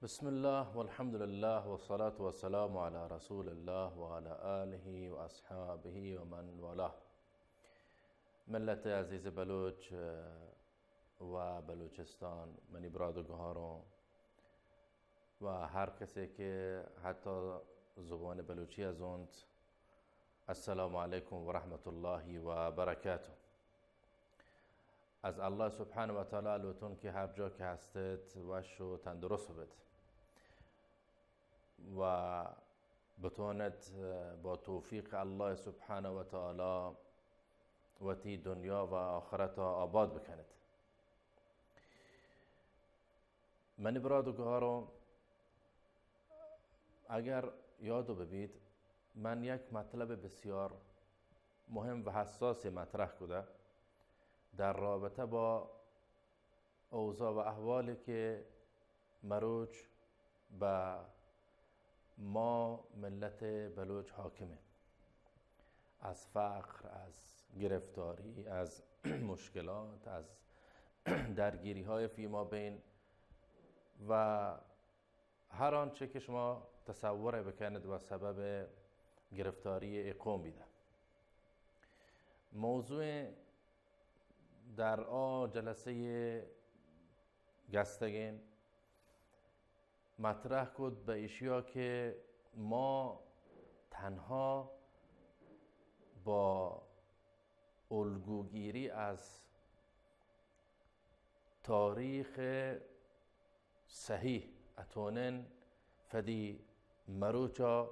بسم الله والحمد لله والصلاة والسلام على رسول الله وعلى آله وأصحابه ومن والاه. ملت عزیز بلوچ و بلوچستان، منی برات و گہاروں و ہر کسے کہ حتی زبان بلوچی ءَ زونت، السلام علیکم ورحمت اللہ وبرکاتہ. از اللہ سبحانہ و تعالی لوٹون کہ ہر جا کہ ہستت وش و تندرست بت و بتونت با توفیق اللہ سبحانہ و تعالی وتی دنیا و آخرت آباد بکنت. منی برات و گہاروں، اگر یاد ببیت، من یک مطلب بسیار مهم و حساسی مطرح کده در رابطه با اوضاع و احوالی که مروچ به ما ملت بلوچ حاکمه، از فقر، از گرفتاری، از مشکلات، از درگیری‌های فیما بین و هر آنچه که شما تصور بکنید و سبب گرفتاری ای قوم بیده. موضوع در آ جلسه گستگین مطرح کد به ایشیا که ما تنها با الگوگیری از تاریخ صحیح اتونن فدی مروچا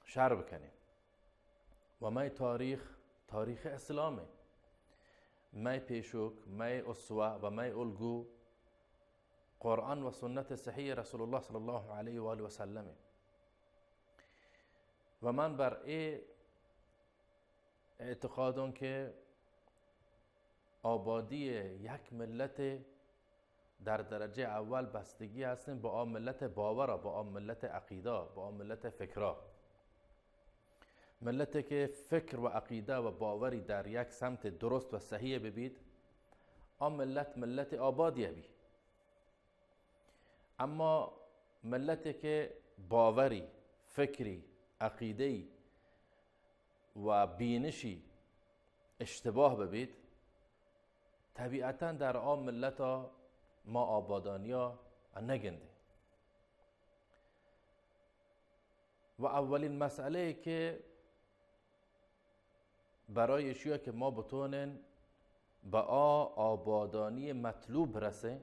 شر بکنین. و مئے تاریخ، تاریخ اسلامه. مئے پیشوک، مئے اسوه و مئے الگو قرآن و سنت صحیح رسول الله صلی الله علیه و آله و سلمه. و من بر ای اعتقادون که آبادی یک ملت در درجه اول بستگی هستن با آ ملت باورا، با آ ملت عقیده، با آ ملت فکرا. ملتی که فکر و عقیده و باوری در یک سمت درست و صحیح ببید، آ ملت ملت آبادی بی. اما ملتی که باوری، فکری، عقیده‌ای و بینشی اشتباه ببید، طبیعتاً در آ ملتا ما آبادانیا نگندیم. و اولین مسئله که برای اشیا که ما بتونن به آ آبادانی مطلوب برسه،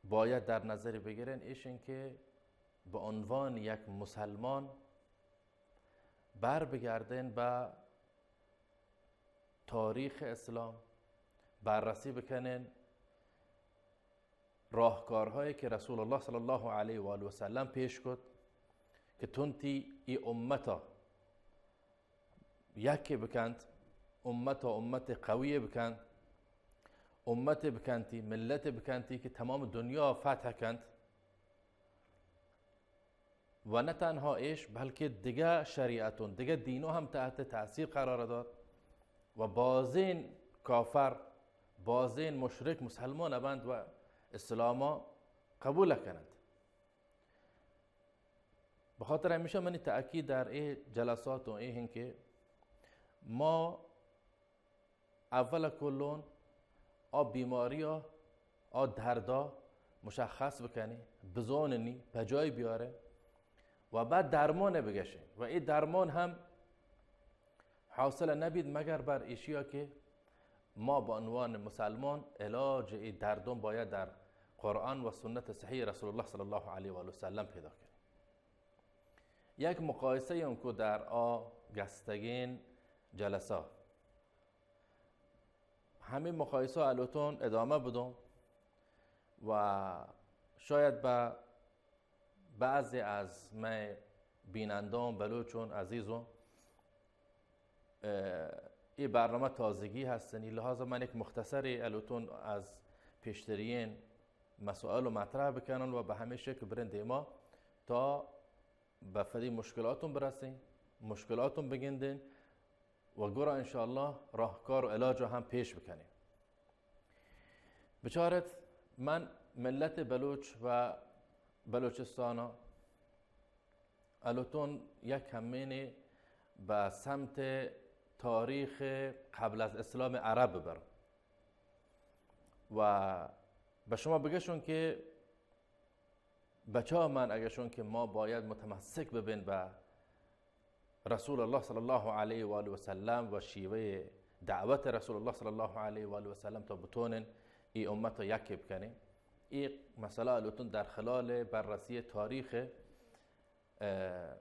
باید در نظر بگیرن ایشن که به عنوان یک مسلمان بر بگردین به تاریخ اسلام، بررسی بکنین راهکارهایی که رسول الله صلی الله علیه و آله و سلم پیش کد که تونتی ای امتا یکی بکنت، امتا امت قوی بکنت، امت بکنتی، ملت بکنتی که تمام دنیا فتح کنت. و نه تنها ایش، بلکه دگه شریعتون، دگه دینو هم تحت تأثیر قرار داد و بازین کافر، بازین مشرک مسلمان بند و اسلاما قبول کنند. به خاطر همیشه منی تأکید در ای جلسات و ای هن که ما اول کلون آ بیماریا، آ دردا مشخص بکنی، بزاننی، بجای بیاره و بعد درمان بگشه و ای درمان هم حاصل نبید مگر بر ایشیا که ما به عنوان مسلمان علاج ای دردون باید در قرآن و سنت صحیح رسول الله صلی الله علیه و آله و سلم پیدا کنیم. یک مقایسه اون کو در آ گستگین جلسه همین مقایسه الوتون ادامه بدم و شاید به بعضی از مئے بینندان، بلوچون، عزیزون، اه، ای برنامه تازگی هستنی، لهذا من یک مختصری الوتون از پیشترین مسائل و مطرح بکنن و به همین شکل برن دیما تا به فدی مشکلاتون برسین، مشکلاتون بگندین و گورا انشاءالله راهکار و علاج هم پیش بکنین. بچارت، من ملت بلوچ و بلوچستان الوتون یک کمینی به سمت تاریخ قبل از اسلام عرب ببر و به شما بگشون که بچا من اگشون که ما باید متمسک ببین به رسول الله صلی الله علیه و آله و سلم و شیوه دعوت رسول الله صلی الله علیه و آله و سلم تا بتونن ای امت را یکی بکنین. ای مسئله الوتون در خلال بررسی تاریخ، اه،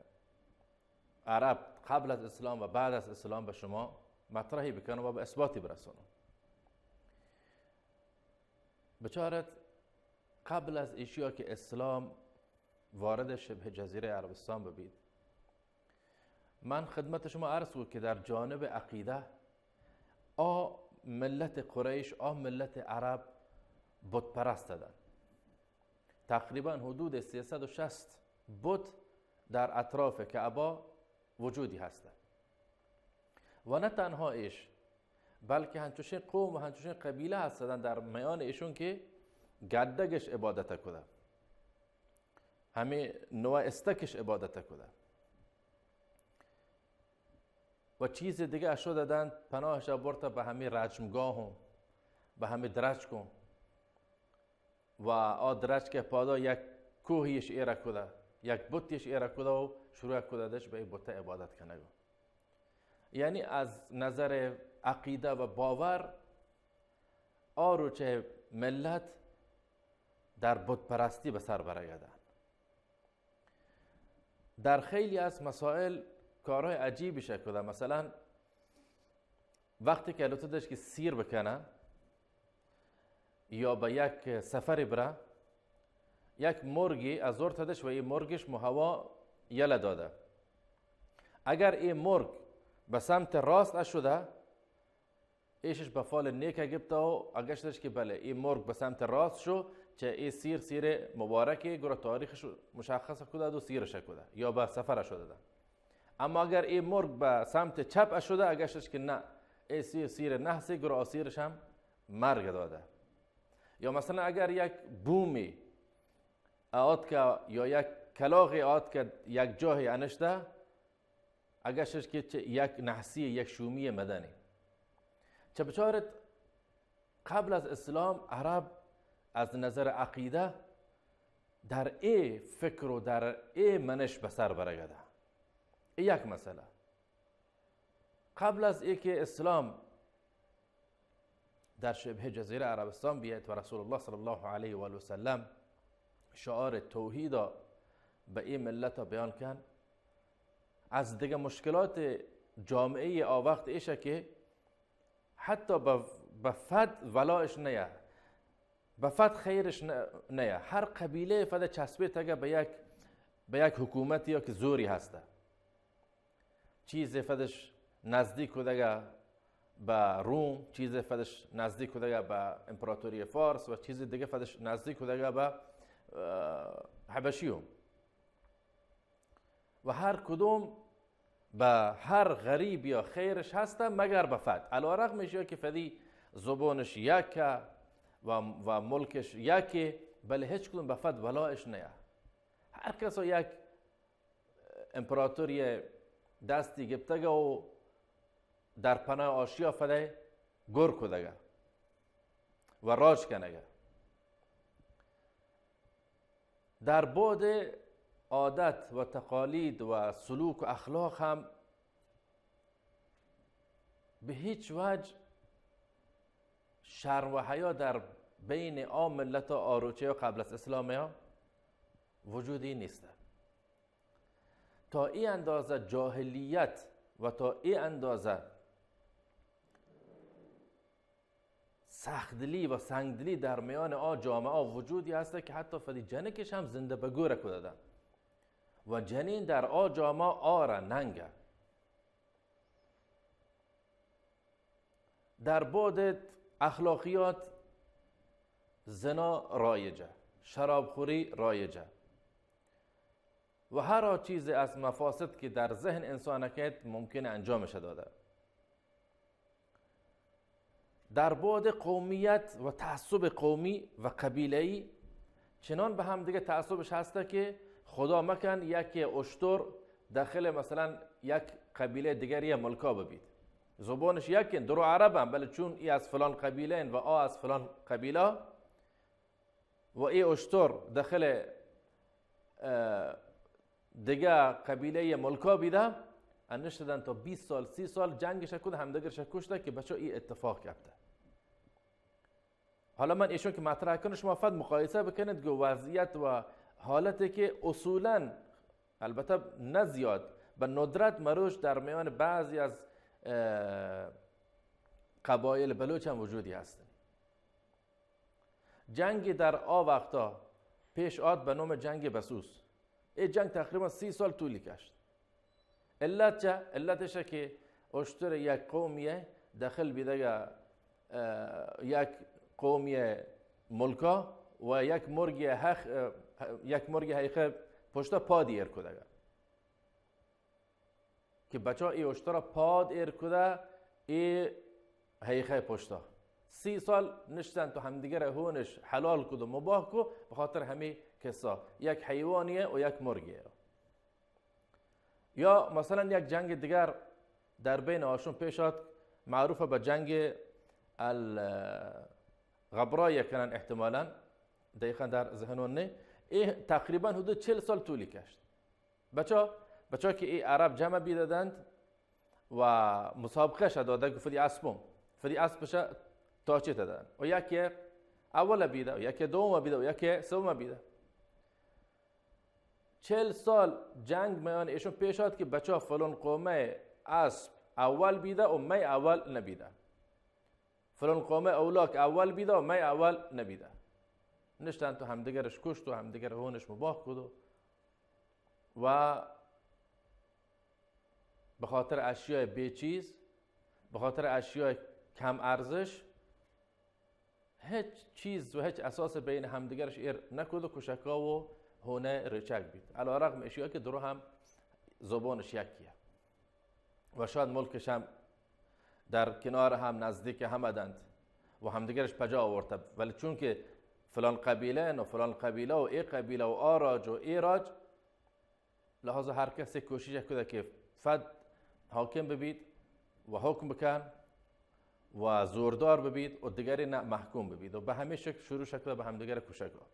عرب قبل از اسلام و بعد از اسلام به شما مطرحی بکنم و به اثباتی برسونم. بچارت، قبل از ایشیا که اسلام وارد شبه جزیره عربستان ببید، من خدمت شما عرض کو که در جانب عقیده آ ملت قریش، آ ملت عرب بت پرست دن. تقریباً حدود سیصد و شصت بت در اطراف کعبه وجودی هستن. و نه تنها ایش، بلکه هنچوشین قوم و هنچوشین قبیله هستن در میان ایشون که گدگش عبادت کده، همی نوع استکش عبادت کده و چیز دیگه اشو دادن پناهش برته به همی رجمگاه و به همی درچکون. و آ درچک پادا یک کوهیش ایره کده، یک بتیش ایره کده و شروع کده دش به ای بت عبادت کنگو. یعنی از نظر عقیده و باور آ روچه ملت در بت پرستی به سر برگدن. در خیلی از مسائل کارهای عجیبی شکل ده. مثلاً وقتی که الوتدش که سیر بکنه یا به یک سفری بره، یک مرگی از زور تدش و این مرگش مو هوا یله داده. اگر این مرگ به سمت راست اشده، ایشش به فال نیک گپته و اگشتش که بله، این مرگ به سمت راست شو، چه این سیر سیر مبارکی، گره تاریخش مشخص کده و سیرش کده یا به سفر شده ده. اما اگر این مرگ به سمت چپ شده، اگشتش که نه، این سیر سیر نحسی، گره آ سیرش هم مرگ داده. یا مثلاً اگر یک بومی آتکه یا یک کلاغی آتکه یک جاهی انشته، اگشش که چه یک نحسی، یک شومی مدنی. چه بچارت، قبل از اسلام عرب از نظر عقیده در ای فکر و در ای منش به سر برگده. ای یک مسئله. قبل از ای که اسلام در شبه جزیره عربستان بیایت و رسول الله صلی الله علیه و آله و سلم شعار توحید به این ملت بیان کن، از دیگه مشکلات جامعه آ وقت ایشه که حتی به، به فد ولایش نیه، به فد خیرش نه، نیه. هر قبیله فد چسبه تگه به یک، به یک حکومتی یا که زوری هسته. چیز فدش نزدیک کدگه به روم، چیز فدش نزدیک کدگه به امپراتوری فارس و چیز دیگه فدش نزدیک کدگه به، اه، حبشیون. و هر کدوم به هر غریب یا خیرش هسته مگر به فد. علی‌رغم اشیا که فدی زبانش یکه و، و ملکش یکه، بله هیچ کدوم به فد ولایش نیه. هر کسا یک امپراتوری دستی گپتگه و در پناه آشیا فده گر کدگه و راج کنگه. در بعد عادت و تقالید و سلوک و اخلاق هم به هیچ وجه شرم و حیا در بین آ ملت و آ روچه و قبل از اسلام ها وجودی نیست. تا ای اندازه جاهلیت و تا ای اندازه سخت‌دلی و سنگدلی در میان آ جامعه وجودی هست که حتی فدی جنکش هم زنده به گور کده ده و جنین در آ جامعه آره ننگه. در بعد اخلاقیات زنا رایجه، شرابخوری رایجه و هر آ چیز از مفاسد که در ذهن انسان کیت ممکن انجامش داده. در بعد قومیت و تعصب قومی و قبیله‌ای چنان به هم دیگه تعصبش هسته که خدا مکن یک اشتر داخل مثلاً یک قبیلهٔ دیگری ملکا ببید. زبانش یکین، درو عربن، بله چون ای از فلان قبیله این و آ از فلان قبیله و ای اشتر داخل، اه، دیگه قبیلهٔ ملکا بیده، انشتدن تا بیست سال، سی سال جنگش کد، همدیگرش کشته که بچه ای اتفاق کپته. حالا من ایشون که مطرح کنم، شما فقط مقایسه بکنید که وضعیت و حالتی که اصولاً، البته نه زیاد، به ندرت مروش در میان بعضی از، اه، قبایل بلوچ هم وجودی هستن. جنگی در آ وقتا پیش آت به نام جنگ بسوس. ای جنگ تقریباً سی سال طولی کشت. علت چه؟ علتش که اشتر یک قومیه داخل بیدگه، اه، یک قومیه ملکا و یک مرگی هخ-، اه، یک مرگی هیخه پشتا پاد ایر کدگه. که بچا ای اشترا پاد ایر کده، ای هیخه پشتا. سی سال نشتن تو همدیگر هونش حلال کد و مباح کو، به خاطر همی قصه. یک حیوانیه و یک مرگیه. یا مثلاً یک جنگ دیگر در بین آشون پیش آت، معروف به جنگ الغبرا یکنن احتمالاً، دقیقاً در ذهنون نه. ای تقریباً حدود چهل سال طولی کشت. بچا، بچا که ای عرب جمع بیددند و مسابقه شد داده، گفت فدی اسبم، فدی اسبش تاچه دادن. و یکی اول بیده، و یکی دوم بیده، و یکی سوم بیده. چهل سال جنگ میان ایشون پیش آت که بچا فلان قومه اسب اول بیده و می اول نبیده. فلان قومه اولاک اول بیده و می اول نبیده. نشتن تو همدیگرش کشت و همدیگر هونش مباح کد و و به خاطر اشیای بی‌چیز، به خاطر اشیای کم ارزش، هیچ چیز و هیچ اساس بین همدیگرش ایر نکد و کشکا و هونه ریچک بید. علی‌رغم اشیا که درو هم زبانش یکیه و شاید ملکش هم در کنار هم نزدیک هم ادند و همدیگرش پجا آورته، ولی چون که فلان قبیله و فلان قبیله و ای قبیله و آ راج و ای راج، لهذا هر کسی کوشش کده که فد حاکم ببید و حکم بکن و زوردار ببید و دیگری نه محکوم ببید و به همین شکل شروع شکده به همدیگر کشگا.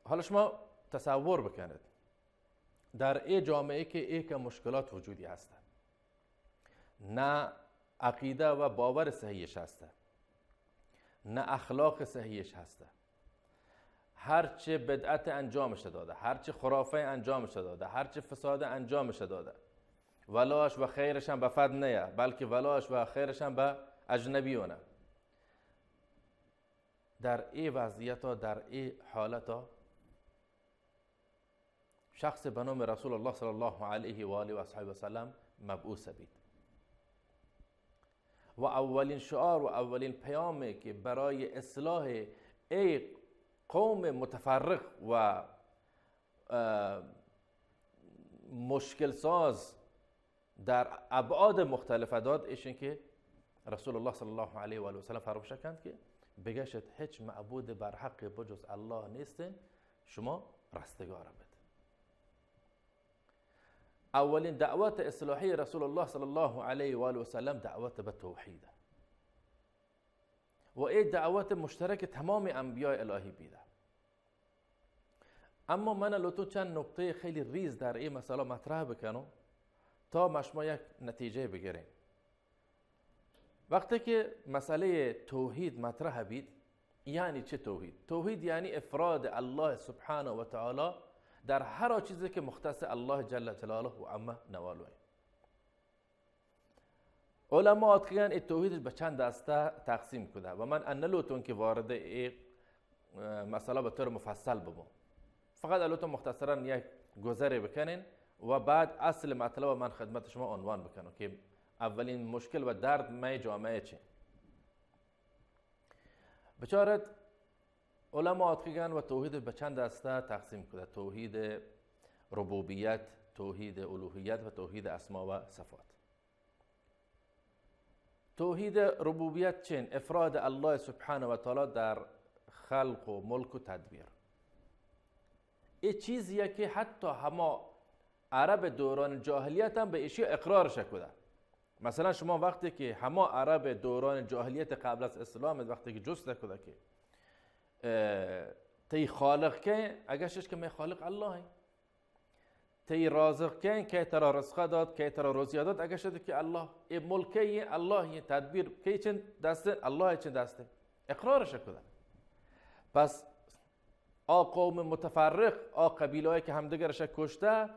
حالا شما تصور بکنید، در ای جامعه که ای که مشکلات وجودی هستن، نه عقیده و باور صحیحش هسته، نه اخلاق صحیحش هسته، هرچه بدعت انجامش داده، هرچه خرافه انجامش داده، هرچه فساد انجامش داده، ولاش و خیرش هم به فد نیه، بلکه ولاش و خیرش هم به اجنبیونه. در ای وضعیت و در ای حالت شخص به نام رسول الله صلی الله علیه و آله و اصحابه و سلم مبعوث بید و اولین شعار و اولین پیامی که برای اصلاح ای قوم متفرق و، اه، مشکل ساز در ابعاد مختلف داد، ایشین که رسول الله صلی الله علیه و آله و سلم فرموش کند که بگشت هیچ معبود بر حق بجز الله نیستین، شما رستگار بید. اولین دعوت اصلاحی رسول الله صلی الله علیه و آله و سلم دعوت به توحید و ای دعوت مشترک تمام انبیاء الهی بیده. اما من لوتون چند نکته خیلی ریز در این مسئله مطرح بکنم تا ما شما یک نتیجه بگیریم. وقتی که مسئلهٔ توحید مطرح بید، یعنی چه توحید؟ توحید یعنی افراد الله سبحانه و تعالی در هر چیزی که مختص الله جل جلاله و عم نوالوه. علما آتکگن ای توحیدش به چند دسته تقسیم کده و من ان نلوتون که وارد ای، اه، مسئله به طور مفصل ببون. فقط الوتون مختصراً یک گذری بکنین و بعد اصل مطلب من خدمت شما عنوان بکنم که اولین مشکل و درد مئے جامعه چه؟ بچارت علما آتکگن و توحید به چند دسته تقسیم کده: توحید ربوبیت، توحید الوهیت و توحید اسما و صفات. توحید ربوبیت چین؟ افراد الله سبحانه و تعالی در خلق و ملک و تدبیر. اے چیزیه که حتی هما عرب دوران جاهلیت هم به اشیا اقرارش کده. مثلاً شما وقتی که هما عرب دوران جاهلیت قبل از اسلام وقتی که جست کده که، اه، تئی خالق که؟ اگشش که می خالق الله هی. تئی رازق کئے؟ کئے ترا رزقا دات، کئے ترا روزیا دات؟ اگشت که الله. اے ملک کئے؟ الله. اے تدبیر کئی چن دستن؟ الله چن دستن. اقرارش کده. پس آ قوم متفرق، آ قبیله‌ای که همدگرش کشته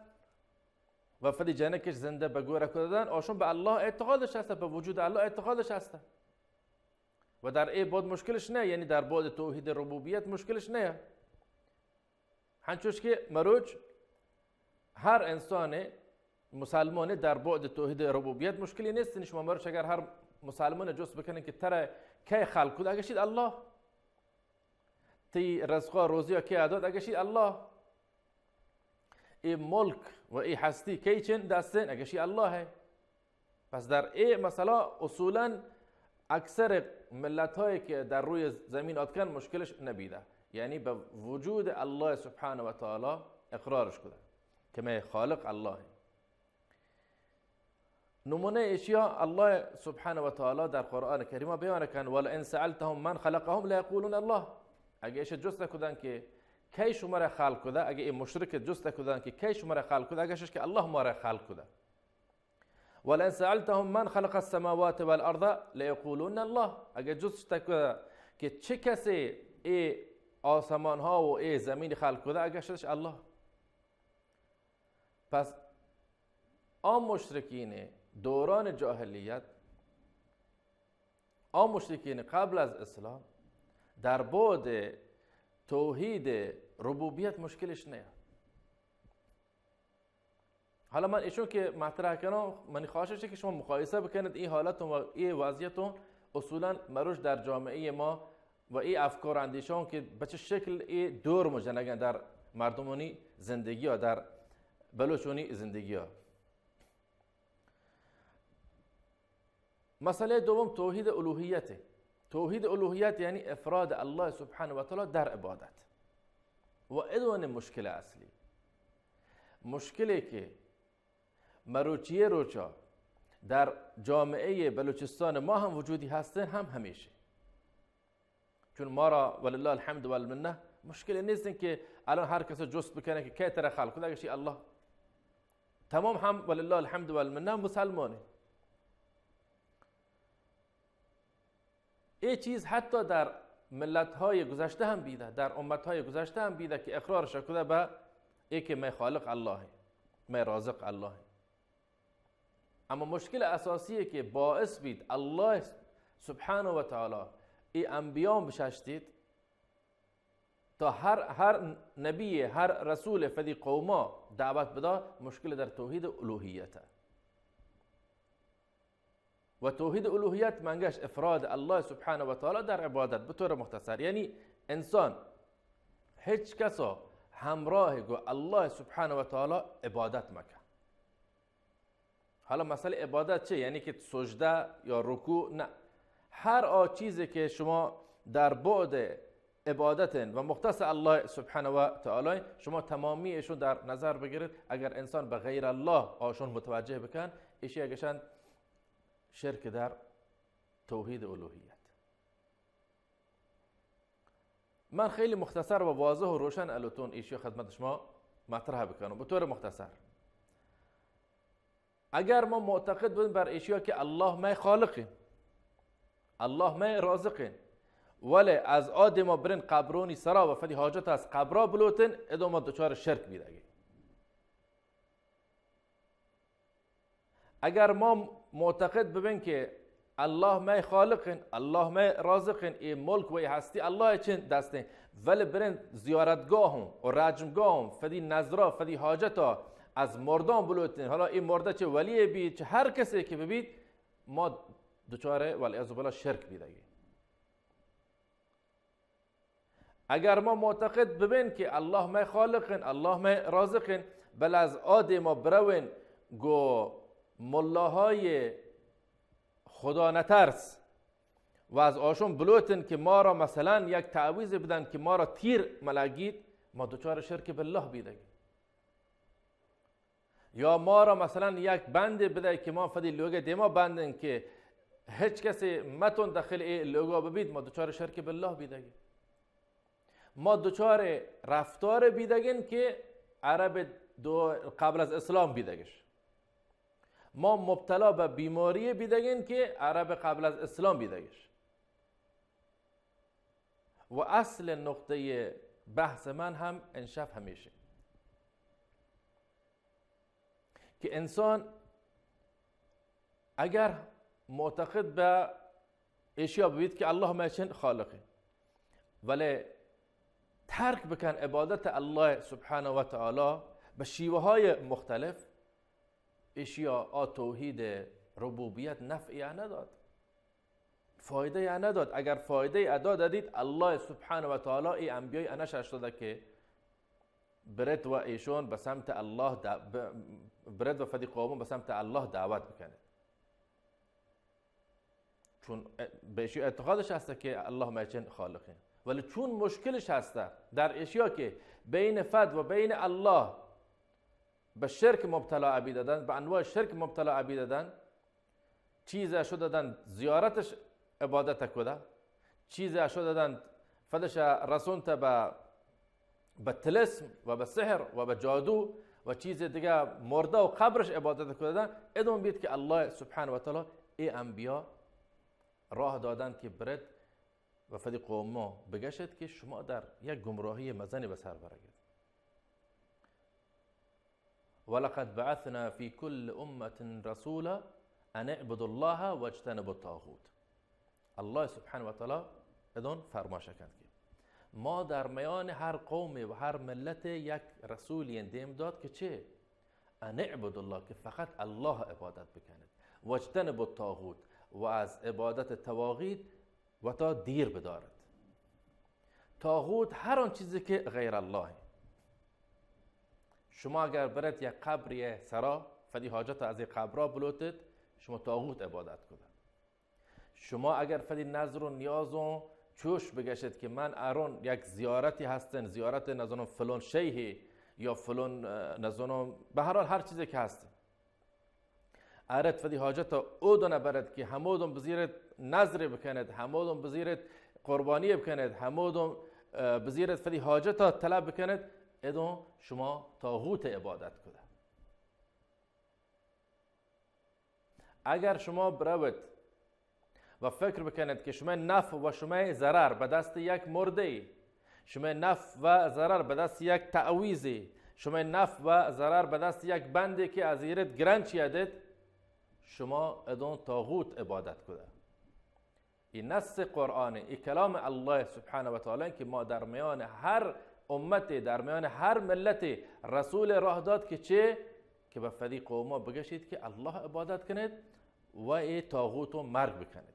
و فدی جنکش زنده به گور کدن، آشون به الله اعتقادش هسته، به وجود الله اعتقادش هسته. و در ای بعد مشکلش نه، یعنی در بعد توحید ربوبیت مشکلش نه. هنچوش که مروچ هر انسان مسلمان در بعد توحید ربوبیت مشکلی نیست. یعنی شما مروچ اگر هر مسلمان جست بکنین که ترا کی خلق کده؟ اگشید الله. تی رزقا روزیا کی داد؟ اگشید الله. ای ملک و ای هستی کی چن دستن؟ اگشی الله هی. پس در ای مسئله اصولاً اکثر ملت‌هایی که در روی زمین آتکن مشکلش نبیده، یعنی به وجود الله سبحانه و تعالی اقرارش کده که می خالق الله هی. نمونه اشیا الله سبحانه و تعالی در قرآن کریم بیان کن: «ولئن سألتهم من خلقهم لیقولن الله.» اگه ایش جست کدن که کی شما را خلق کده، اگه ای مشرک جست کدن که کی شما را خلق کده، اگه شش که الله ما را خلق کده. «ولئن سألتهم من خلق السماوات والأرض لیقولن الله.» اگه جست کده که چه کسی ای آسمان ها و ای زمین خلق کده، اگه شش الله. پس آ مشرکین دوران جاهلیت، آ مشرکین قبل از اسلام در بعد توحید ربوبیت مشکلش نیه. حالا من ایشون که مطرح کنم، منی خواهش است که شما مقایسه بکنید این حالت و این وضعیت و اصولاً مروش در جامعهٔ ما و ای افکار و اندیشان که به چه شکل ای دور مجنگن در مردمانی زندگی ها، در بلوچانی زندگی ها. مسئله دوم توحید الوهیته. توحید الوهیت یعنی افراد الله سبحانه و تعالی در عبادت. و ادوان مشکل اصلی، مشکلی که مروچی روچا در جامعهٔ بلوچستان ما هم وجودی هستن، هم همیشه. چون ما را ولله الحمد والمنه مشکل نیستن که الان هر کس جست بکنه که کی ترا خلق کده، اگشی الله. تمام هم ولله الحمد والمنه مسلمانه. ای چیز حتی در ملت‌های گذشته هم بیده، در امت‌های گذشته هم بیده که اقرارش کده به ای که می خالق الله، می رازق الله. اما مشکل اساسی که باعث بید الله سبحانه و تعالی ای انبیاء بششتید تا هر، هر نبی، هر رسول فدی قوما دعوت بدا، مشکل در توحید الوهیته. و توحید الوهیت منگش افراد الله سبحانه و تعالی در عبادت، به طور مختصر. یعنی انسان هیچ کسا همراه گو الله سبحانه و تعالی عبادت مکن. حالا مسئله عبادت چه؟ یعنی که سجده یا رکوع؟ نه. هر آ چیزی که شما در بعد عبادتن و مختص الله سبحانه و تعالی، شما تمامی ایشون در نظر بگیرید. اگر انسان به غیر الله آشون متوجه بکن، ایشی اگشن شرک در توحید الوهیت. من خیلی مختصر و واضح و روشن الوتون ایشی خدمت شما مطرح بکنم. به طور مختصر، اگر ما معتقد بودیم بر ایشیا که الله می خالقین، الله می رازقین، ولی از آ دیما برین قبرونی سرا و فدی حاجت از قبرا بلوتین، ادو ما دچار شرک بیدگی. اگر ما معتقد ببین که الله می خالقین، الله می رازقین، ای ملک و ای هستی الله چین دستین، ولی برین زیارتگاه هم و رجمگاه هم، فدی نظرا، فدی حاجتا از مردان بلوتین، حالا ای مرده چه ولی بی، چه هر کسی که ببید، ما دچار والعیاذ بالله شرک بیدگی. اگر ما معتقد ببین که الله می خالقین، الله می رازقین، بل از آ دیما بروین گو ملاهای خدا نترس و از آشون بلوتن که ما را مثلاً یک تعویذ بدن که ما را تیر ملگیت، ما دچار شرک بالله بیدگی. یا ما را مثلاً یک بندے بدئے کہ ما فدی لوگے دیما بندن کہ ہچ کسے متون داخل اے لوگا ببیت، ما دچار شرک بالله بیدگی. ما دچار رفتار بیدگین کہ عرب دو قبل از اسلام بیدگش. ما مبتلا به بیماری بیدگین که عرب قبل از اسلام بیدگش. و اصل نقطهٔ بحث من هم انشف همیشه که انسان اگر معتقد به اشیا ببیت که الله مئے چین خالقه، ولی ترک بکن عبادت الله سبحانه و تعالی به شیوه های مختلف، اشیا آ توحید ربوبیت نفعی نداد، فایده نداد. اگر فایده ادا دادید، الله سبحانه و تعالی ای انبیای انش اشتاده که برت و ایشون به سمت الله دا-، ب-، برت و فدی قومون به سمت الله دعوت بکنید. چون به اشی اعتقادش هسته که الله مئے چین خالقه، ولی چون مشکلش هسته در اشیا که بین فد و بین الله به شرک مبتلا ابی دادن، به انواع شرک مبتلا ابی دادن، چیز اشو دادن زیارتش عبادت کده، چیز اشو دادن فدش رسونت به، به طلسم و به سحر و به جادو و چیز دیگه، مرده و قبرش عبادت کده، ادون بیت که الله سبحانه و تعالی ای انبیا راه دادن که برد و فدی قوما بگشت که شما در یک گمراهی مزنی به سر برگید. ولقد بعثنا في كل أمة رسولا أن اعبدوا الله واجتنبوا الطاغوت. الله سبحانه و تعالی ادون فرماش کند که ما در میان هر قوم و هر ملت یک رسولی دیم داد که چه؟ أن اعبدوا الله، که فقط الله عبادت بکنید، واجتنبوا الطاغوت، و از عبادت طواغیت وتا دیر بدارد. طاغوت هر آن چیزی که غیر الله. شما اگر برت یک قبری سرا، فدی حاجت از این قبرا بلوتت، شما طاغوت عبادت کده. شما اگر فدی نظر و نیاز و چوش بگشت که من ارون یک زیارتی هستن، زیارت نزانم فلان شیخی یا فلان، اه، نزانم، به هر حال هر چیزی که هستن، ارت فدی حاجت اودن برد که همودن بزیرت نظر بکنید، همودن بزیرت قربانی بکنید، همودن، اه، بزیرت فدی حاجت طلب بکنید، ادون شما طاغوت عبادت کده. اگر شما بروت و فکر بکنت که شما نفع و شما ضرر به دست یک مرده، شما نفع و ضرر به دست یک تعویذی، شما نفع و ضرر به دست یک بندی که از ایرت گرنچی ادت، شما ادون طاغوت عبادت کده. این نص قرآن، این کلام الله سبحانه و تعالی که ما در میان هر امتی، در میان هر ملتی رسول راه داد که چه؟ که به فدی قوما بگشید که الله عبادت کنید و ای طاغوت و مرگ بکنید.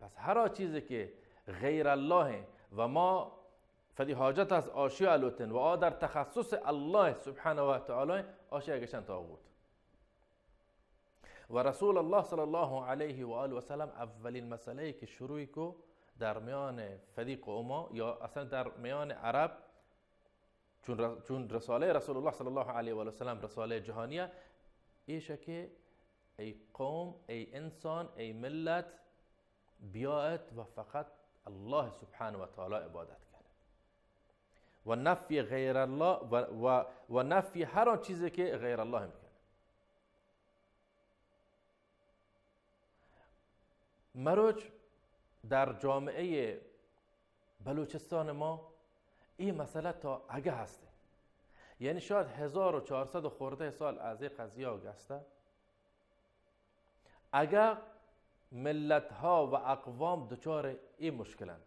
پس هر آ چیزی که غیر الله و ما فدی حاجت از آشیا الوتن و آ در تخصص الله سبحانه و تعالی، آشیا گشن طاغوت. و رسول الله صلی الله علیه و آله و سلم اولین مسئله‌ای که شروعی کو در میان فدی قوما یا اصلاً در میان عرب، چون ر-، چون رسالهٔ رسول الله صلی الله علیه و آله و سلم رسالهٔ جهانیه، ایشه که ای قوم، ای انسان، ای ملت، بیایت و فقط الله سبحانه و تعالی عبادت کنید و نفی غیر الله و، و، و نفی هر آن چیزی که غیر الله می‌کنه. مروچ در جامعهٔ بلوچستان ما این مسئله تا اگه هسته، یعنی شاید هزار و چهارصد و خورده سال از این قضیه گسته. اگه ملت‌ها و اقوام دچار این مشکلند،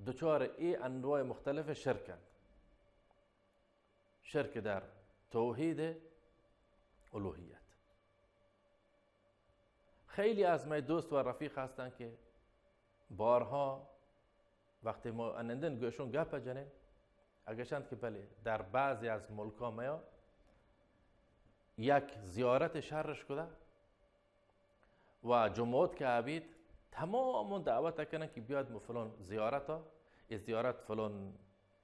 دچار این انواع مختلف شرکند، شرک در توحید الوهیت. خیلی از مئے دوست و رفیق هستند که بارها وقتی ما انندن گوشون گپ جنین، اگشند که بله، در بعضی از ملکا میا یک زیارت شرش کده و جمعات که ابید، تمام اون دعوت کنن که بیاد مو فلان زیارت ها، ای زیارت فلان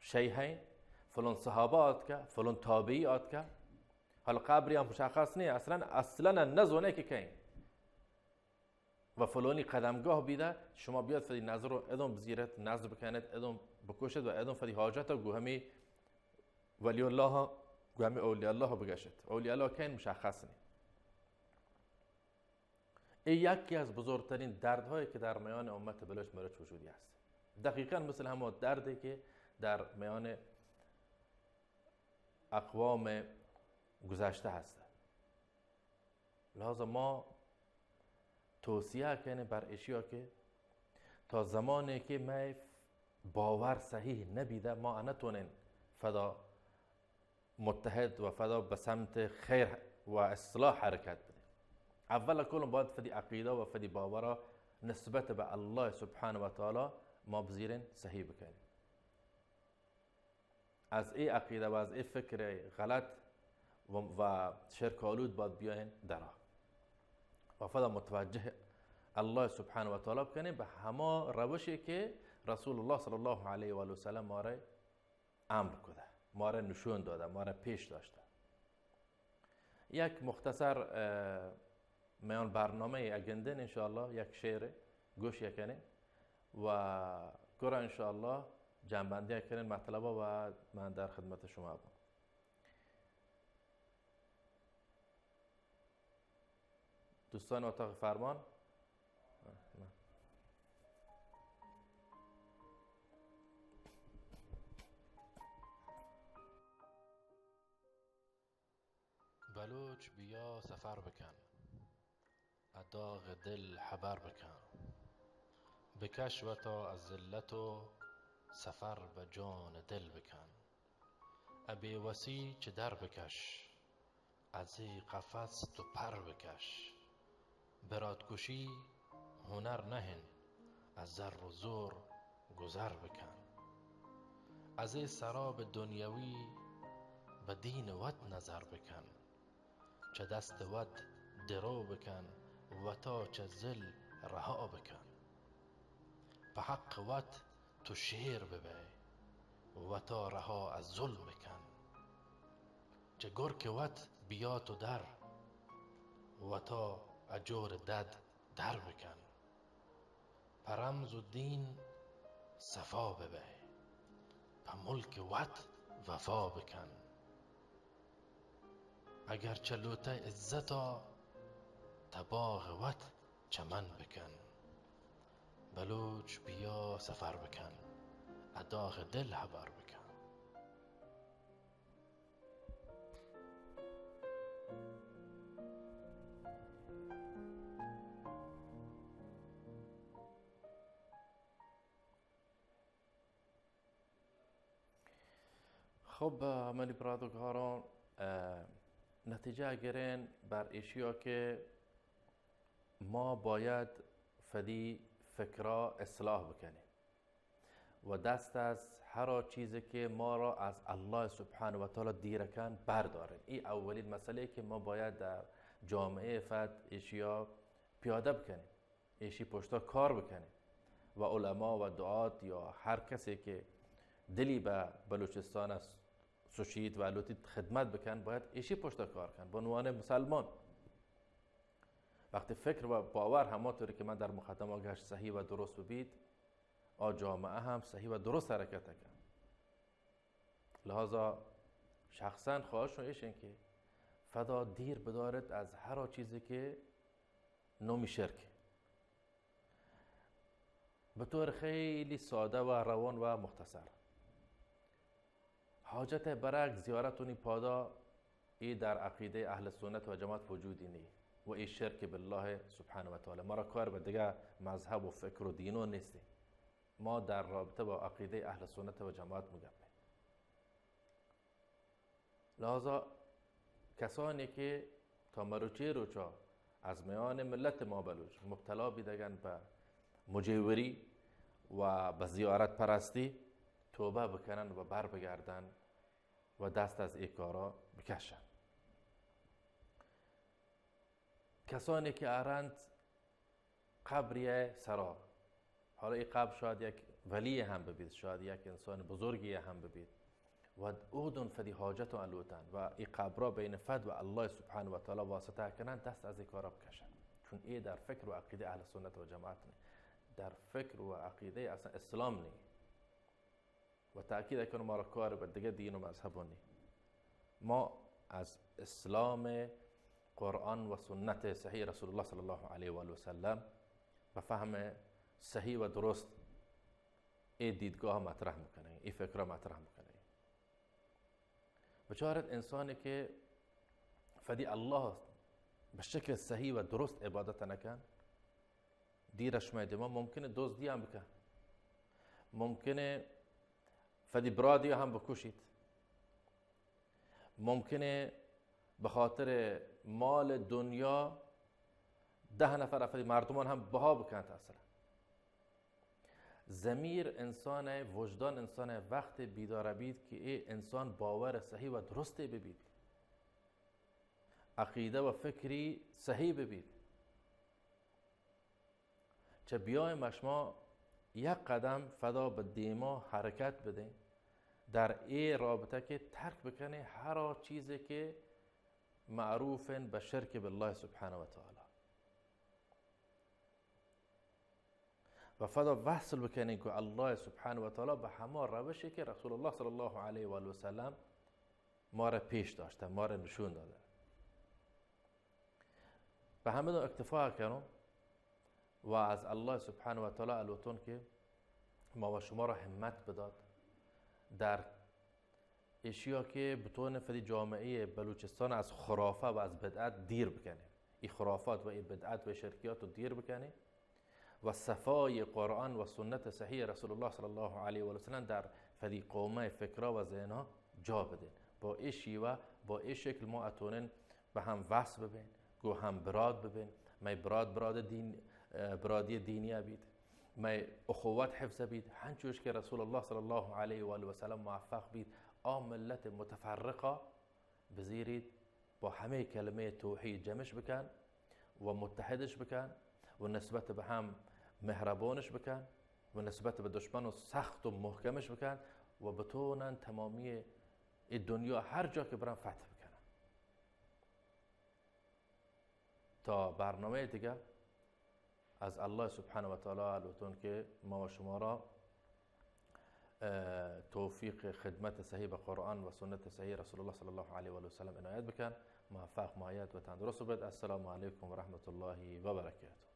شیء هین، فلان صحابه آتکه، فلان تابعی آتکه. حالا قبری هم مشخص نیه، اصلاً، اصلاً نزونه که کئین. و فلانی قدمگاه بیده، شما بیاد فدی نظر رو ادون بزیرت، نظر بکنت، ادون بکشت و ادون فدی حاجت گو همی ولی الله، گو همی اولیاء الله بگشت. اولیاء الله کئین مشخص نیه. این یکی از بزرگترین دردهایی که در میان امت بلوچ مروچ وجودی هست. دقیقاً مثل همون دردی که در میان اقوام گذشته هست. لهذا ما توصیه کنیم بر اشیا که تا زمانی که مئے باور صحیح نبیده، ما نتونین فدا متحد و فدا به سمت خیر و اصلاح حرکت بدیم. اول کل باید فدی عقیده و فدی باورا نسبت به الله سبحانه و تعالی ما بزیرین صحیح بکنیم. از ای عقیده و از ای فکر غلط و، و شرک آلود باید بیاین درا و فدا متوجه الله سبحانه و تعالی بکنیم به هما روشی که رسول الله صلی الله علیه و آله و سلم ما را امر کده، ما را نشون داده، ما را پیش داشته. یک مختصر، اه، میان برنامه اگندن انشاءالله یک شعر گوش یکنه و گرا انشاءالله جنبندی کنن مطلب و من در خدمت شما بم. دوستان اتاق فرمان، بلوچ بیا سفر بکن، ا داغ دل حبر بکن. بکش وتا از ذلت و سفر به جان دل بکن. ا بے وسی چہ در بکش، از ای قفس تو پر بکش. برات کشی هنر نہ انت، از زر و زور گذر بکن. از ای سراب دنیوی به دین وت نظر بکن. چہ دست وت درو بکن، وتا چہ ذل رها بکن. پہ حق وت تو شیر ببئے، وتا رها از ظلم بکن. چہ گرک وت بیا تو در، وتا ا جور دد در بکن. پہ رمز و دین صفا ببئے، پہ ملک وت وفا بکن. اگر چہ لوتئے عزتا، تہ باغ وت چمن بکن. بلوچ بیا سفر بکن، ا داغ دل حبر بکن. خب، منی برات و گهاران، اه، نتیجه گرین بر ایشیا که ما باید فدی فکرا اصلاح بکنیم و دست از هر آ چیزی که ما را از الله سبحانه و تعالی دیر کن بردارین. این اولین مسئله که ما باید در جامعه فد ایشیا پیاده بکنیم، ایشی پشتا کار بکنیم و علما و دعات یا هر کسی که دلی به بلوچستان است سوچیت و لوتیت خدمت بکن، باید ایشی پشتا کار کن. به عنوان مسلمان، وقتی فکر و باور همانطوری که من در مقدمه گشت صحیح و درست ببیت، آ جامعه هم صحیح و درست حرکت کن. لهذا شخصاً خواهشم ایشین که فدا دیر بدارت از هر آ چیزی که نومی شرک. به طور خیلی ساده و روان و مختصر، حاجت برگ زیارت اونی پادا، ای در عقیدهٔ اهل سنت و جماعت وجودی نی و ای شرک بالله سبحانه و تعالی. ما را کار به دیگه مذهب و فکر و دینو نیستی. ما در رابطه با عقیدهٔ اهل سنت و جماعت مگپیم. لهذا کسانی که تا مروچی روچا از میان ملت ما بلوچ مبتلا بیدگن به مجیوری و به زیارت پرستی، توبه بکنن و بر بگردن و دست از ای کارا بکشن. کسانی که ارند قبری سرا. حالا ای قبر شاید یک ولی هم ببید، شاید یک انسان بزرگی هم ببید، و اودن فدی حاجت و الوتن و ای قبرا بین فد و الله سبحانه و تعالی واسطه کنن، دست از ای کارا بکشن، چون ای در فکر و عقیده اهل سنت و جماعت نی، در فکر و عقیده اصلا اسلام نی. و تأکید کنم، ما را کار به دیگه دین و مذهب نی. ما از اسلام، قرآن و سنت صحیح رسول الله صلی الله علیه و آله و سلم به فهم صحیح و درست ای دیدگاه مطرح می‌کنه، ای فکر مطرح می‌کنه. بچارت انسانی که فدی الله به شکل صحیح و درست عبادت نکن، دیر شمئے دیما ممکنه دزدی هم بکن، ممکنه فدی برادی هم بکشید، ممکنه به خاطر مال دنیا ده نفر فدی مردمان هم بها بکنت. اصلا ضمیر انسان، وجدان انسان وقت بیدار بید که ای انسان باور صحیح و درسته ببید، عقیده و فکری صحیح ببید. چه بیایم شما یک قدم فدا به دیما حرکت بدین، در ای رابطه که ترک بکنه هر آ چیزی که معروفن به شرک بالله سبحانه و تعالی، و فدا وصل بکنین که الله سبحانه و تعالی به هما روشی که رسول الله صلی الله علیه و آله و سلم ما را پیش داشته، ما را نشون داده. به همه دو اکتفا کنم و از الله سبحانه و تعالی الوتون که ما و شما را همت بداد در اشیا که بتونه فدی جامعه بلوچستان از خرافه و از بدعت دیر بکنه، ای خرافات و ای بدعت و شرکیات رو دیر بکنه و صفای قرآن و سنت صحیح رسول الله صلی الله علیه و سلم در فدی قومه فکرا و ذهنها جا بدین. با ای شیوه، با ای شکل ما اتونین به هم وصل ببین، گو هم براد ببین، می براد براد دین، اه، برادی دینی بید، می اخوت حفظ بید، هنچوش که رسول الله صلی الله علیه و آله و سلم موفق بید، آ ملت متفرقه بزیرید با همه کلمه توحید جمعش بکن و متحدش بکن و نسبت به هم مهربانش بکن و نسبت به دشمن و سخت و محکمش بکن و بتونن تمامی ای دنیا هر جا که برن فتح بکنن. تا برنامهٔ دیگه، از الله سبحانه و تعالی لوتون که ما و شما را، اه، توفیق خدمت صحیح به قرآن و سنت صحیح رسول الله صلی الله علیه و آله و سلم عنایت بکن. موفق، مؤید و تندرست بید. السلام علیکم و رحمت الله و برکاته.